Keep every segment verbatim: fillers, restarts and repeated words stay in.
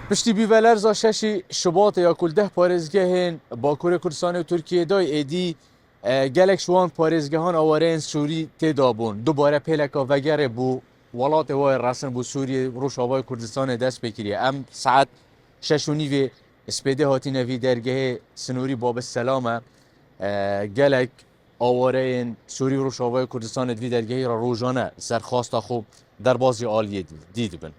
Piştî bîvelerza şeşî Şubatê ya ku li deh parêzgehên Bakurê Kurdistanê û Tirkiyê dayê êdî, e, gelek ji wan parêzgehan awareyên Sûrî tê de bûn. Dubare pêleka vegerê bo welatê wê resin bo Sûriyê, Rojavayê Kurdistanê dest pê kiriye. Em saet şeş û nîvê spêdê hatine vî dergehê sinorî Bab Selam e. E, gelek awareyên Sûrî û Rojavayê Kurdistanê di vî dergehî re rojane li ser xwesta xwe derbazî aliyê dî, dî dibin.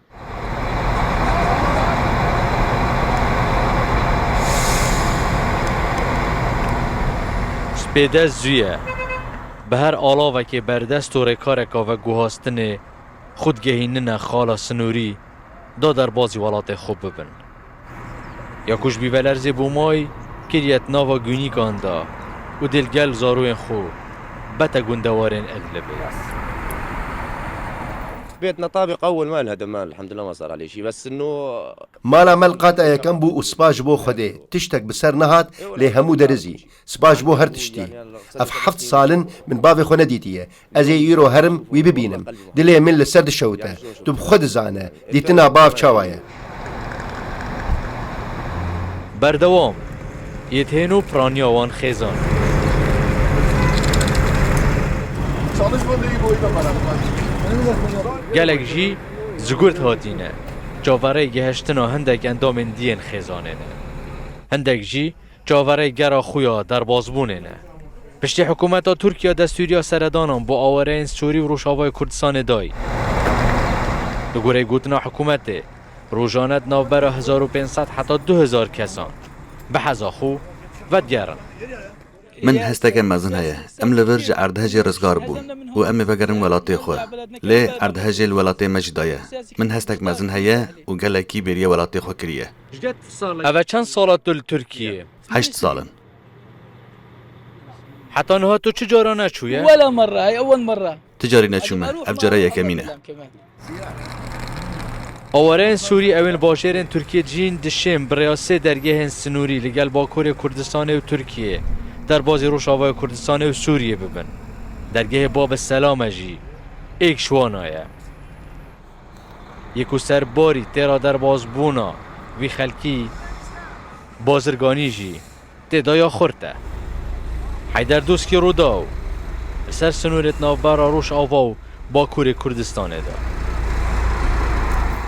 Spêde zû ye. Bi her alavekê berdest û rêkareka veguhastinê xwe digehînine xala sinorî da derbazî welatê xwe bibin. Ya ku ji bîvelerzê bo may kiriye di nava gûnîkan de û dê li gel zaroyên xwe bete gundewarên Idlibê. بيتنا طابق أول، ما لها دمان، الحمد لله ما صار عليه شيء، بس إنه Mala me li qata yekem bû û spas ji bo Xwedê tiştek bi ser nehat, lê hemû derizî. Spas ji bo her tiştî. Ev heft sal in min bavê xwe nedîtiye. Ez ê îro herim wî bibînim. Dilê min li ser dişewite. Tu bi xwe dizane, dîtina bav çawa ye. Berdewam. Yê hêno piraniya wan xêzan. Gelek jî zigurt hatîne. Çaverê gihiştina hindek endamên diyên xêzanê ne. Hindek jî çaverê gera xwe ya derbazbûnê ne. Piştî hikûmeta Tirkiye destûriya seredanan bo awareyên Sûrî û Rojavayê Kurdistanê dayî. Li gorî gotina hikûmetê, rojane di navbera hezar û pênc sed heta du hezar kesan bi heza xwe vedigerin. Min hesteke mezin heye. Em li vir ji erdhejê rizgar bûn û em ê vegerin welatê xwe. Lê erdhejê li welatê me jî daye. Min hestek mezin heye û gelekî bêriya welatê xwe kiriye. Eve çend sala tu li Tirkiyê? Heşt sal in. Heta niha tu çi cara neçûye? ولا مرة، هاي أول مرة. Ti carî neçûme. Ev cara yekemîn e. Awareyên Sûrî ew ên bajarên Tirkiyê cihîn dişên bi rêya sê dergehên sinûrî li gel Bakurê Kurdistanê û Tirkiyê, derbazî Rojavayê Kurdistanê û Sûriyê bibin. Dergehê Bab Selame jî êk ji wana ye. Yê ku ser barî têra derbazbûna vî xelkî bazirganî jî tê de ya xurt e. Heyder Doskî Rûdaw li ser sinûrê di navbera Rojava û Bakurê Kurdistanê de.